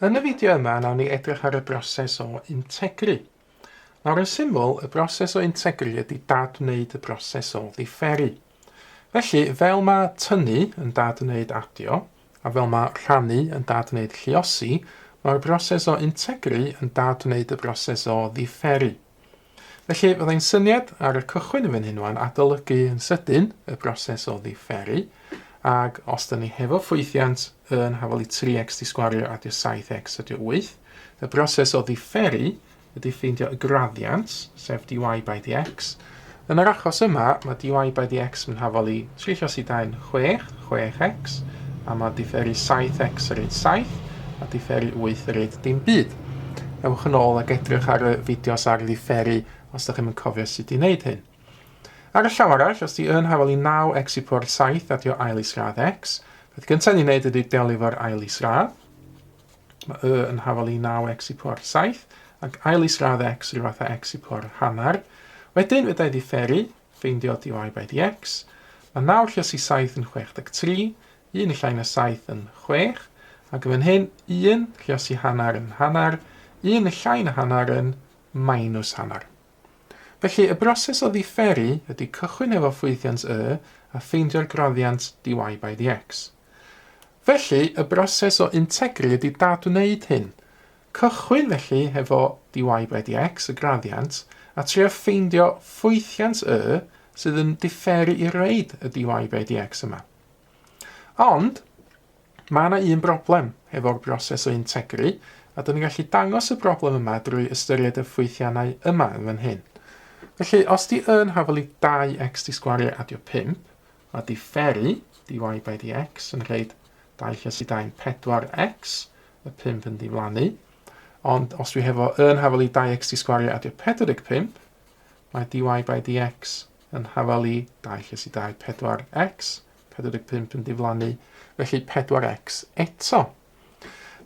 Yn y fideo yma, nawn ni edrych ar y broses o integru. Nawr yn syml, y broses o integru ydy dadwneud y broses o ddifferu. Felly, fel mae tynnu yn dadwneud adio, a fel mae rhannu yn dadwneud lluosi, mae'r broses o integru yn dadwneud y broses o ddifferu. Felly, fyddai'n syniad ar y cychwyn yn fan hyn wan adolygu yn sydyn y broses o ddifferu, ac os da ni hefo ffwythiant yn hafal i 3x di sgwario adio 7x adio 8, y broses o ddifferu ydy ffeindio y graddiant, sef dy by dx. Yn yr achos yma, mae dy by dx yn hafal i 3 llosi 2 yn 6, 6x, a mae diferu 7x yr un 7, a diferu 8 yr un dim byd. Ewch yn ôl ac edrych ar y fideos ar ddiferu os ydych chi'n cofio sut i wneud hyn. Ar y llaw arall, os di yn hafal i 9x i pwr 7 adio ail isradd x, beth gyntaf ni'n wneud ydy delio efo'r ail isradd. Mae y yn hafal i 9x i pwr 7, ac ail isradd x rhyw fath o x i pwr hanner. Wedyn, fydda i ddiferu, ffeindio dy by dx. Mae 9 lluosi 7 yn 63, 1 yn llai na 7 yn 6, ac yn fan hyn, 1 lluosi hanner yn hanner, 1 yn llai na hanner yn minus hanner. Felly, y broses o ddifferu ydy cychwyn efo ffwythiant y a ffeindio'r graddiant dy by dx. Felly, y broses o integru ydy dadwneud hyn. Cychwyn felly hefo dy by dx, y graddiant, a trio ffeindio ffwythiant y sydd yn diferu i reid y dy by dx yma. Ond, mae yna un broblem hefo'r broses o integru, a dyn ni'n gallu dangos y broblem yma drwy ystyried y ffwythiannau yma yn fan hyn. Felly, os di yn hafal i 2x di sgwario adio 5, mae diferu dy by dx yn rhaid 2 lluosi 2 yn 4x, y 5 yn diflannu. Ond os dwi hefo yn hafal i 2x di sgwario adio 45, mae dy by dx yn hafal i 2 lluosi 2, 4x, 45 yn diflannu, felly 4x eto.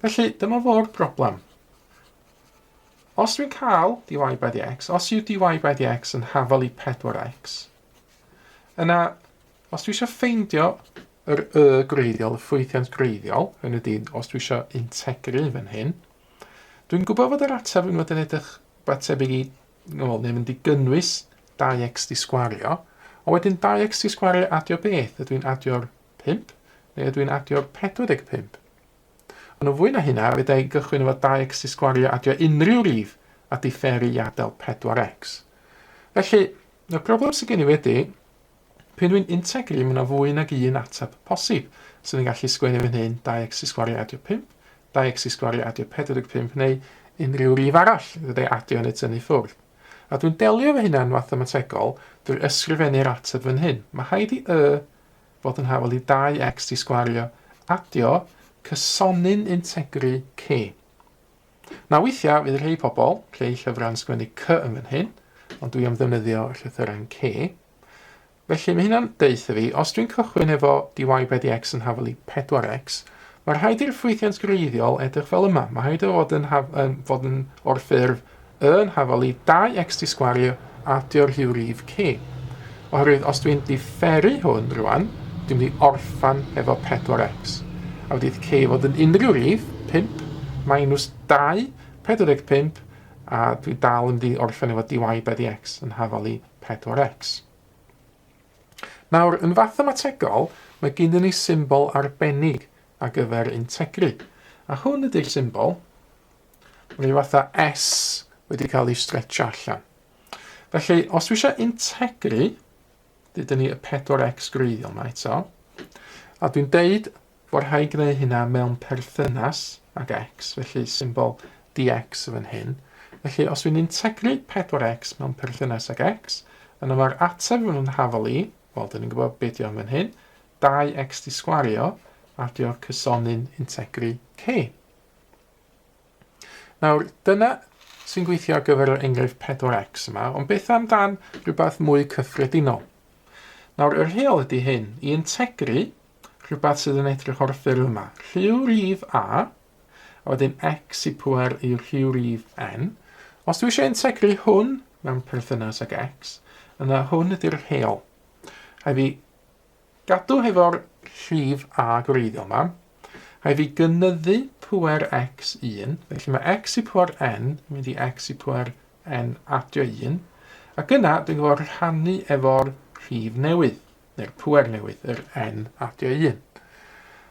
Felly, dyma fo'r broblem. Os dwi'n cael dy by dx, os yw dy by dx yn hafal i 4x, yna, os dwi eisiau ffeindio yr y gwreiddiol, y ffwythiant gwreiddiol, yn y dyn, os dwi eisiau integru fan hyn, dwi'n gwybod fod yr ateb yn fod yn edrych rhywbeth tebyg i, wel, neu mynd i gynnwys 2x di sgwario, a wedyn 2x di sgwario adio beth? Ydw i'n adio'r 5 neu ydw i'n adio'r 45? Ond yn fwy na hynna, fedra i gychwyn efo 2x di sgwario adio unrhyw rif a diferu i adael 4x. Felly, y broblem sydd gen i wedi, Pryd dwi'n integru, mae yna fwy nag un ateb posib. So ni'n gallu sgwennu fan hyn 2x i sgwario adio 5, 2x i sgwario adio 45 neu unrhyw rif arall fydde adio neu tynnu ffwrdd. A dwi'n delio efo hynna'n fathemategol drwy ysgrifennu'r ateb fan hyn. Mae rhaid i y fod yn hafal i 2x di sgwario adio cysonyn integru c. Nawr weithiau fydd rhai pobl, rhai llyfrau'n sgwennu C yn fan hyn, ond dwi am ddefnyddio llythyren C. Felly mae hynna'n deutha fi, os dwi'n cychwyn efo dy by dx yn hafal i 4x, mae rhaid i'r ffwythiant gwreiddiol edrych fel yma. Mae rhaid o fod yn, haf, yn, fod yn o'r ffurf yn hafal i 2x di sgwario adio'r rhyw rif c. Oherwydd os dwi'n diferu hwn rwan, dwi'n mynd i orffan efo 4x. A wedyn c fod yn unrhyw rif, 5 minus 2, 45, a dwi dal yn mynd i orffen efo dy by dx yn hafal i 4x. Nawr, yn fathemategol, mae gennym ni symbol arbennig ar gyfer integru. A hwn ydy'r symbol. Mae rhyw fatha S wedi cael ei stretcho allan. Felly, os dwi eisiau integru, dydyn ni y 4x gwreiddiol yma eto, a dwi'n deud fod rhaid gwneud hynna mewn perthynas ag x, felly symbol dx yn fan hyn. Felly, os dwi'n integru 4x mewn perthynas ag x, yna mae'r ateb yn fy hafal i, wel, dyn ni'n gwybod beth yw fan hyn, 2x di sgwario, adio cysonyn integru k. Nawr, dyna sy'n gweithio ar gyfer yr enghraifft 4x yma, ond beth amdan rhywbeth mwy cyffredinol? Nawr, y rheol ydy hyn, i integru rhywbeth sydd yn edrych o'r ffurf yma, rhyw rif a, a wedyn x i pwer i rhyw rif n. Os dwi eisiau integru hwn mewn perthynas ag x, yna hwn ydy'r rheol. Rhaid fi gadw hefo'r rhif a gwreiddiol yma. Rhaid fi gynyddu pŵer x 1, felly mae x i pŵer n yn mynd i x i pŵer n adio 1, ac yna dwi'n gwybod rhannu efo'r rhif newydd, neu'r pŵer newydd, yr n adio 1.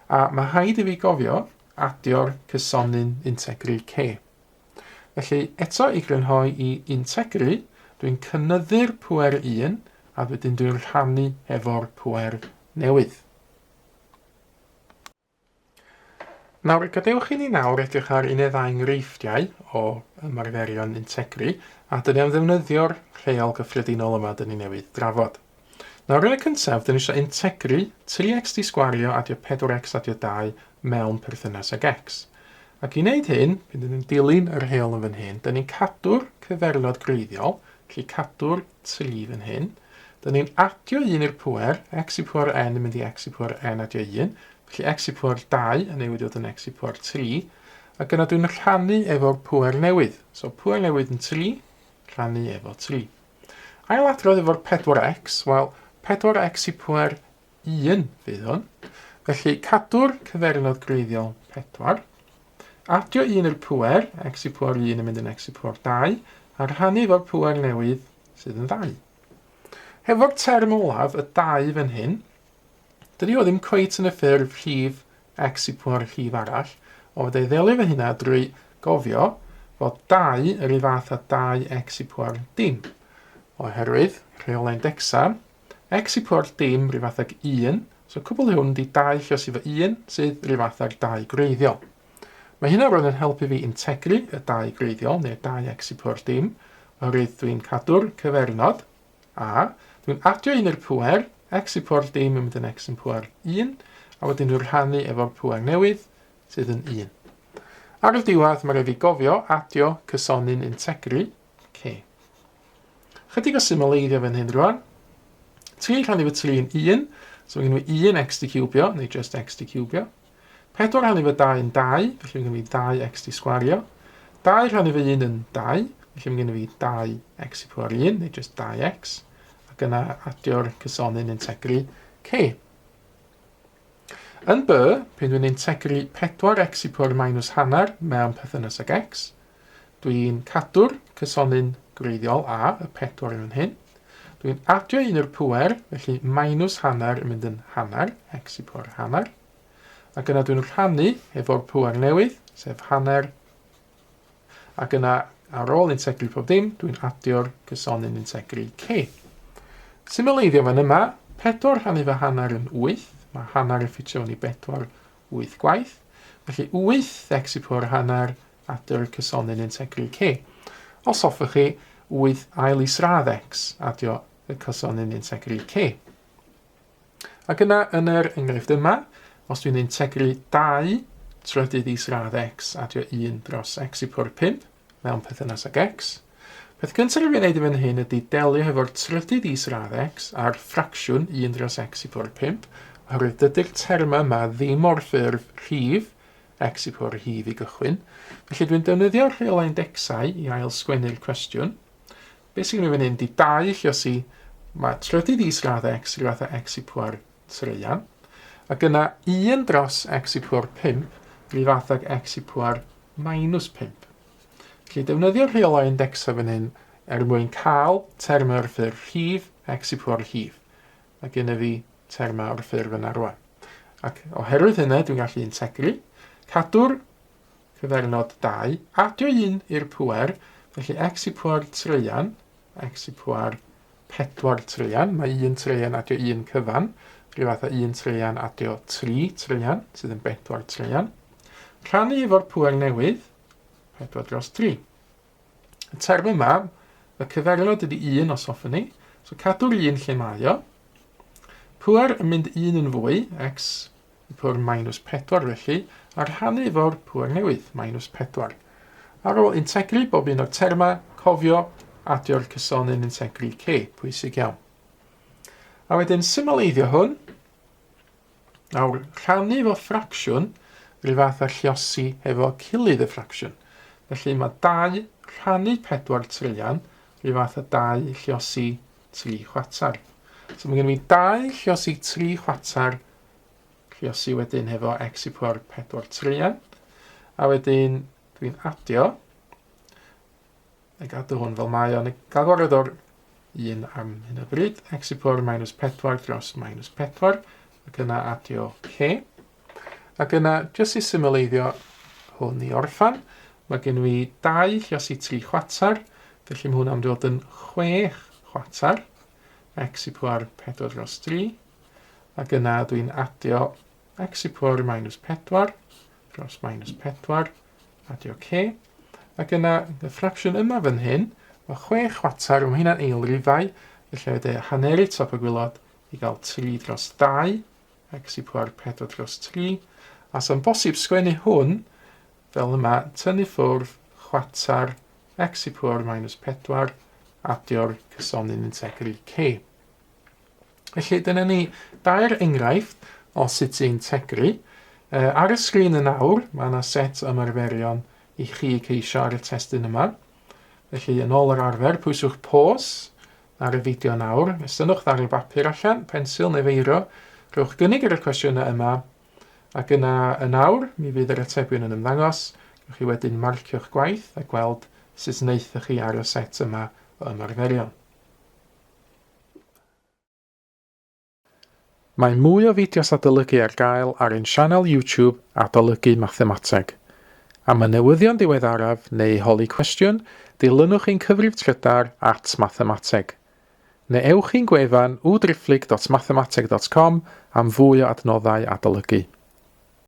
A mae rhaid i fi gofio adio'r cysonyn integru c. Felly, eto i grynhoi i integru, dwi'n cynyddu'r pŵer 1 a wedyn dwi'n rhannu efo'r pŵer newydd. Nawr, gadewch i ni nawr edrych ar un neu ddau enghreifftiau o ymarferion integru, a dyn ni am ddefnyddio'r rheol gyffredinol yma dyn ni newydd drafod. Nawr, yn y cyntaf, dyn ni eisiau integru 3x di sgwario adio 4x adio 2 mewn perthynas ag x. Ac i wneud hyn, pan dyn ni'n dilyn y rheol yn fan hyn, dyn ni'n cadw'r cyfernod gwreiddiol, felly cadw'r 3 fan hyn. Dyn ni'n adio 1 i'r pŵer, x i pŵer n yn mynd i x i pŵer n adio 1, felly x i pŵer 2 yn newid i fod yn x i pŵer 3, ac yna dwi'n rhannu efo'r pŵer newydd. So pŵer newydd yn 3, rhannu efo 3. Ailadrodd efo'r 4x, wel 4x i pŵer 1 fydd hwn. Felly cadw'r cyfernod gwreiddiol 4, adio 1 i'r pŵer, x i pŵer 1 yn mynd yn x i pŵer 2, a rhannu efo'r pŵer newydd sydd yn 2. Hefo'r term olaf, y 2 fan hyn, dydy o ddim cweit yn y ffurf rhif x i pŵer rhif arall, ond fydda i ddelio efo hynna drwy gofio fod 2 yr un fath â 2x i pŵer dim. Oherwydd rheolau indexau, X i pwr dim rhyw fath ag 1, so cwbl hwn di 2 lluosi fo 1, sydd rhyw fath ag 2 gwreiddiol. Mae hynna roedd yn helpu fi integru y 2 gwreiddiol, neu 2x i pwr dim, oherwydd dwi'n cadw'r cyfernod, a dwi'n adio un i'r pŵer, x i pwr dim yn mynd yn x yn pŵer 1, a wedyn dwi'n rhannu efo'r pŵer newydd, sydd yn 1. Ar y diwedd, mae rhaid fi gofio adio cysonyn integru c. Chydig o symleiddio fan hyn rwan. 3 rhannu fy 3 yn 1, so mae gen i 1 x di ciwbio, neu just x di ciwbio. 4 rhannu fy 2 yn 2, felly mae gen i 2 x di sgwario. 2 rhannu fy 1 yn 2, felly mae gen i 2 x i pŵer 1, neu just 2x. Ac yna adio'r cysonyn integru c. Yn B, pan dwi'n integru 4x i pŵer minus hanner mewn perthynas ag x, Dwi'n cadw'r cysonyn gwreiddiol A, y 4 yn fan hyn. Dwi'n adio un i'r pŵer, felly minus hanner yn mynd yn hanner, x i pŵer hanner. Ac yna dwi'n rhannu efo'r pŵer newydd, sef hanner. Ac yna, ar ôl integru pob dim, dwi'n adio'r cysonyn integru c. Symleiddio fan yma, 4 rhannu fy hanner yn 8, mae hanner yn ffitio fewn i 4 8 gwaith. Felly 8 x i pŵer hanner adio'r cysonyn integru c. Os hoffech chi, 8 ail isradd x adio y cysonyn integru c. Ac yna, yn yr enghraifft yma, os dwi'n integru 2 trydydd isradd x adio 1 dros x i pŵer 5 mewn perthynas ag x, peth cyntaf rwy'n ei wneud i fan hyn ydy delio hefo'r trydydd isradd x a'r ffracsiwn 1 dros x i pŵer 5, oherwydd dydy'r termau yma ddim o'r ffurf rhif x i pŵer rhif i gychwyn. Felly dwi'n defnyddio'r rheolau indecsau i ail sgwennu'r cwestiwn. Be sy'n gwneud fan hyn di 2 lluosi, mae trydydd is-radd x rhyw fath o x i pŵer treian. Ac yna 1 dros x i pŵer 5 rhyw fath ag x i pŵer minus 5. Felly defnyddio'r rheolau indecsau fan hyn er mwyn cael termau o'r ffurf rhif x i pŵer rhif. Mae gennyf fi termau o'r ffurf yna rwan. Ac oherwydd hynny, dwi'n gallu integru, cadw'r cyfernod 2, adio 1 i'r pŵer, felly x i pŵer treian, x i pŵer 4 treian, mae 1 treian adio 1 cyfan, rhyw fath o 1 treian adio 3 treian, sydd yn 4 treian. Rhannu efo'r pŵer newydd, 4 dros 3. Y term yma, y cyfernod ydy 1 os hoffwn ni, so cadw'r 1 lle mae o. Pŵer yn mynd 1 yn fwy, x i pŵer minus 4 felly, a rhannu efo'r pŵer newydd, minus 4. Ar ôl integru bob un o'r termau, cofio adio'r cysonyn integru c, pwysig iawn. A wedyn symleiddio hwn, Nawr, rhannu efo ffracsiwn, rhyw fath â lliosi efo cilydd y ffracsiwn. Felly mae 2 rhannu 4 treian, rhyw fath â 2 lliosi 3 chwarter. So mae gen i fi 2 lliosi 3 chwarter Lluosi wedyn hefo x i pwer 4 treian. A wedyn dwi'n adio, neu gadw hwn fel mae o, neu gael gwared o'r 1 am hyn o bryd, x i pwer minus 4 dros minus 4, ac yna adio c. Ac yna, jyst i symleiddio hwn i orffan, mae gen i 2 lluosi 3 chwater, felly mae hwnna'n dod yn 6 chwater, x i pwer 4 dros 3, ac yna dwi'n adio x i pwer minus 4 dros minus 4, adio c, ac yna y ffracsiwn yma fan hyn, mae 6 chwater, mae hynna'n eilrifau, felly wedi haneru top y gwylod i gael 3 dros 2, x i pwer 4 dros 3, a sa'n bosib sgwennu hwn fel yma, tynnu ffwrdd chwater x i pwer minus 4, adio'r cysonyn integru c. Felly dyna ni dair enghraifft o sut i integru. Ar y sgrin yn awr, mae yna set o ymarferion i chi ceisio ar y testun yma. Felly, yn ôl yr arfer, pwyswch pause ar y fideo nawr, estynnwch ddarn bapur allan, pensil neu feiro, rhowch gynnig ar y cwestiynau yma, ac yna yn awr, mi fydd yr atebion yn ymddangos, gewch chi wedyn marcio'ch gwaith a gweld sut wnaethoch chi ar y set yma o ymarferion. Mae mwy o fideos adolygu ar gael ar ein sianel YouTube Adolygu Mathemateg. Am y newyddion diweddaraf neu i holi cwestiwn, dilynwch ein cyfrif trydar at mathemateg. Neu ewch i'n gwefan www.mathemateg.com am fwy o adnoddau adolygu.